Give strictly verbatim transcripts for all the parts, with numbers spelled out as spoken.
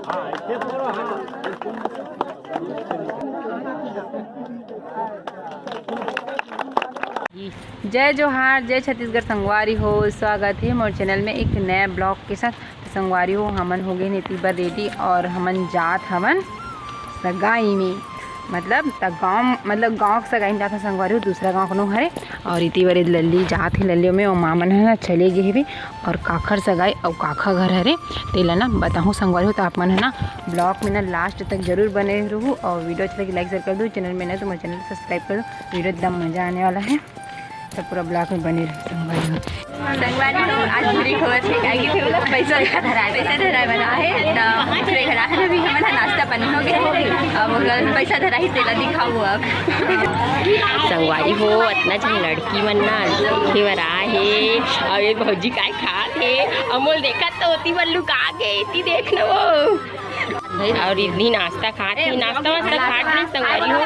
जय जोहार, जय छत्तीसगढ़ संगवारी हो, स्वागत हे मोर चैनल में एक नया ब्लॉग के साथ। तो संगवारी हो, हमन हो गए एती बर रेडी और हमन जात हवन सगाई में। मतलब त गाँव, मतलब गाँव के सगाई में जात हन संगवारी हो, दूसरा गाँव कोनो हरे। और एती बर लल्ली जात हे, लल्ली में वो माँ मन ह ना चले गे हवे। और काखर सगाई अउ काखा घर हरे, तेला ना बताहूँ संगवारी हो। तो आप मन ह ना ब्लॉग में ना लास्ट तक जरूर बने रहू और वीडियो अच्छा लगे लाइक शेयर कर दो। चैनल में ना तो मोर चैनल सब्सक्राइब कर दो, वीडियो एकदम मजा आने वाला है। तो पूरा ब्लॉग में बने रहो संगवारी हो। संगवारी हो, आज पूरी खबर है, काहे कि फिर लोग पैसा धराए, पैसा धराए वाला है, तो फिर घर आके भी हमन ह नाश्ता पानी हो गया है। अब ओकर पैसा धराही तेला दिखाओ अब। संगवारी हो, अतना झन लड़की मन ना देखे बर आए हे, अउ ये भौजी काय खात हे, अमोल देखत तो ओती बर लुका गे, एती देख न वो। अउ इतनी नाश्ता खात हे, नाश्ता वास्ता खात नहीं संगवारी हो।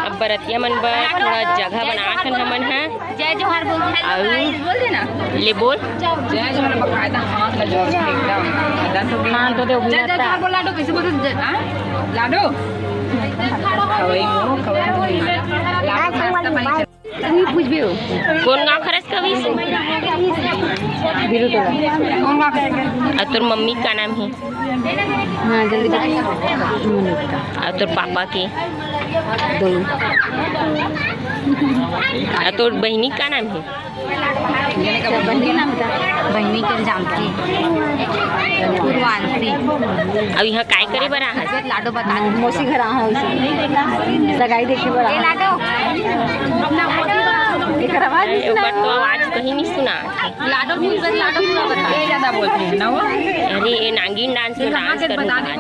अब बरतिया मन बर थोड़ा जगह बनात हन हमन ह। जय जोहार बोल दे। अउ बोल दे ना। ले बोल। जय जोहार, बकायदा हाथ ला जोड़ के एकदम। हाथ तो दे, जय जोहार बोल, लाडो, कैसे बोलते हैं? हाँ? लाडो? खवई हो, खवई हो। लाडो का नाश्ता पानी चल- कोन गाँव खरस कविस? बिरुतोला। कोन गाँव खरस? अउ तोर मम्मी का नाम है? हाँ, जल्दी बता। अउ तोर पापा के? दोनों। अउ तोर बहिनी का नाम है? बहिनी के जानती। पूर्वांशी। अउ यहाँ काय करे बर आ हस? लाडो बता। मौसी घर आ हस। सगाई देखे बर आ हस। लाडो। एकर आवाज नहीं सुना। ओकर तो आवाज कहीं नहीं सुना। लाडो भी, लाडो पूरा बता। ये ज्यादा बोलती है ना वो। अरे, ये नागिन डांस में डांस करो बता दे।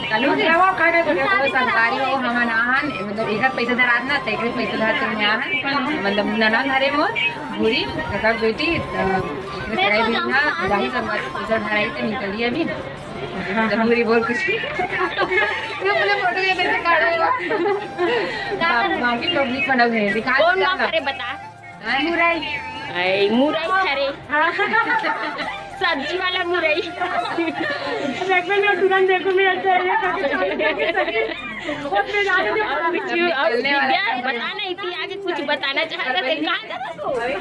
चलो, क्या हुआ? खाना तो देखो, संगवारी हो, हमन आहन, मतलब, एक पैसा धरात ना, तेकरे पैसा धरात में आहन, मतलब, ननद हरे मोर, भूरी, ओकर बेटी, अ, एकरे सगाई भी ना, जाही संगवारी, पैसा धराई तो निकलिए अभी। जब भूरी बोल कुछ। ये अपने फोटो ये करके काढ़ो। बाप, बाकी पब्लिक बनल है, दिखा कोन दे ना। करे बता? मुरई। ऐ, मुरई खरे। सब्जी वाला मुरई। देखो ना, तुरंत देखो, मेरा चेहरा करके चल रही है। और कुछ, और विद्या, बता ना, इतनी आगे कुछ बताना चाहता था, कहाँ जाता तू? एक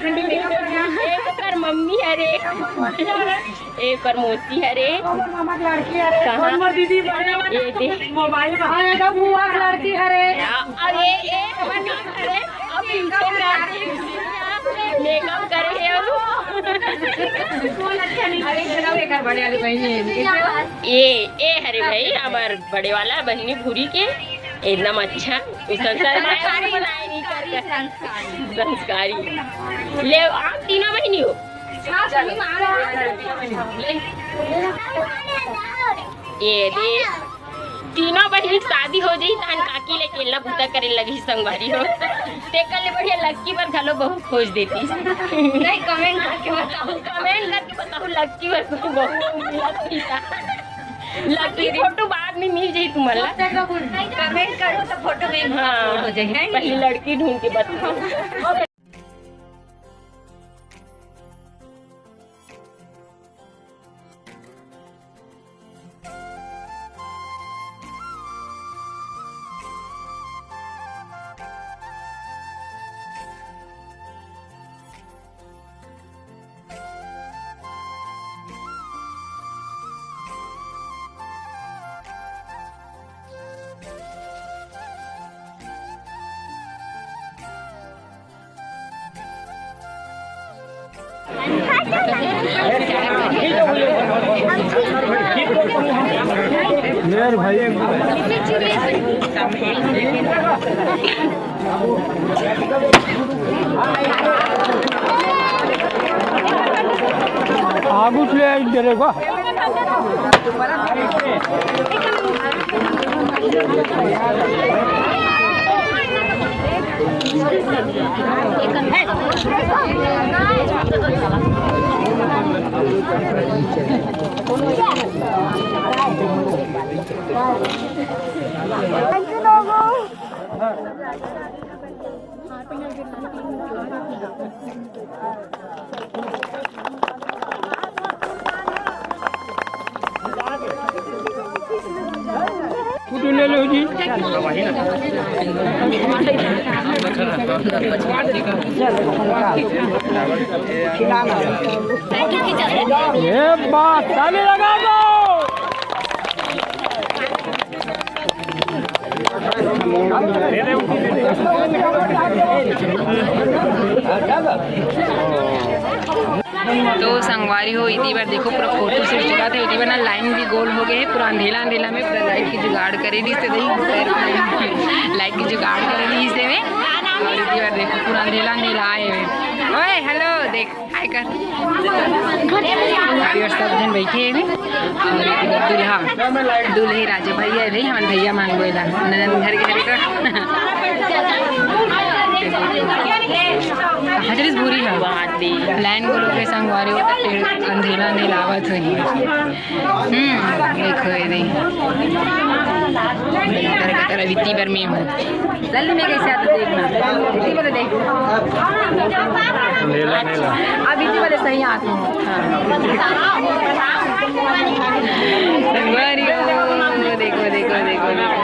ओकर मम्मी हरे, एक ओकर मौसी हरे। और मामा के लड़की हरे, कहाँ? और मोर दीदी बड़े ये दे। मोबाइल में। हाँ, ये तो बुआ के लड़की हरे। अरे, ए, हमर नाम हरे। अब पीछे कर दे। मेकअप करे हे अउ। कौन अच्छा नहीं? अरे, इधर आओ, एक बार बड़े वाली बहन है। ए, ए, अरे भाई, हमर बड़े वाला बहिनी भूरी के एकदम अच्छा, उ संस्कार नहीं कर, संस्कारी। ले, आप तीनों बहिनी हो। ले। ए दे। तीनों बहिनी के शादी हो जाही, तहन काकी ले केला बूता करे लगही संगवारी हो। तेकर ले बढ़िया लक्की बर घलो बहू खोज देती। नहीं, comment करके बताओ। Comment करके बताओ, लक्की बर कोई बहू मिलत नहीं था। लक्की फोटो बाद में मिल जाही तुमन ला। Comment करो तो फोटो में हाँ, upload हो जाही, है नी? पहले लड़की ढूंढ के बताओ। आगू से ले आई तेरे को। ये बात, ताली लगा दो। तो संगवारी हो, इति बार देखो पूरा फोटो शूट चलत हे, इति बार ना लाइन भी गोल हो गए हे, पूरा अंधेला अंधेला में पूरा लाइट के जुगाड़ करे रहिस हे, लाइट के जुगाड़ करे रहिस हे। और इति बार देखो पूरा अंधेला अंधेला आए हुए। ओए हेलो, देख हाय कर। और सब झन बैठे हे और इधर दूल्हा, दूल्हे राजा भैया हे, हमन भैया मान बोला ननद घर के हरे कर। कहाँ चलिस भूरी हा? लाइन को लोग संगवारी होता, फिर अंधेला अंधेला आवत हुई। हम्म, देखो ये नहीं। इधर का तरह इति बार में हूँ। जल्दी में कैसे आता देखना। इति बार देख। नीला, नीला। अब इति बार सही आते हैं। हाँ। संगवारी हो, देखो, देखो, देखो, देखो।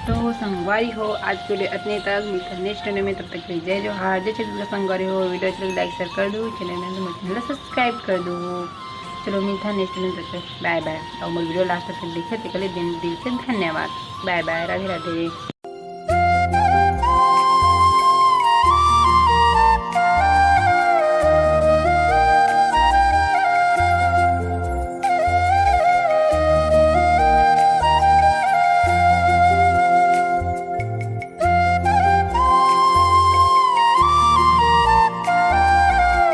तो संगवारी हो, आज के लिए अतने तक। मिलथन नेक्स्ट वीडियो में, तब तक के लिए जय जोहार, जय छत्तीसगढ़। संगवारी हो, वीडियो अच्छा लगे लाइक शेयर कर दो, चैनल में तो मोर चैनल ला सब्सक्राइब कर दो। चलो मिलथन नेक्स्ट वीडियो में, तब तक बाय बाय। और मोर वीडियो लास्ट तक देखत हे तेकर ले दिल दिल से धन्यवाद। बाय बाय, राधे राधे।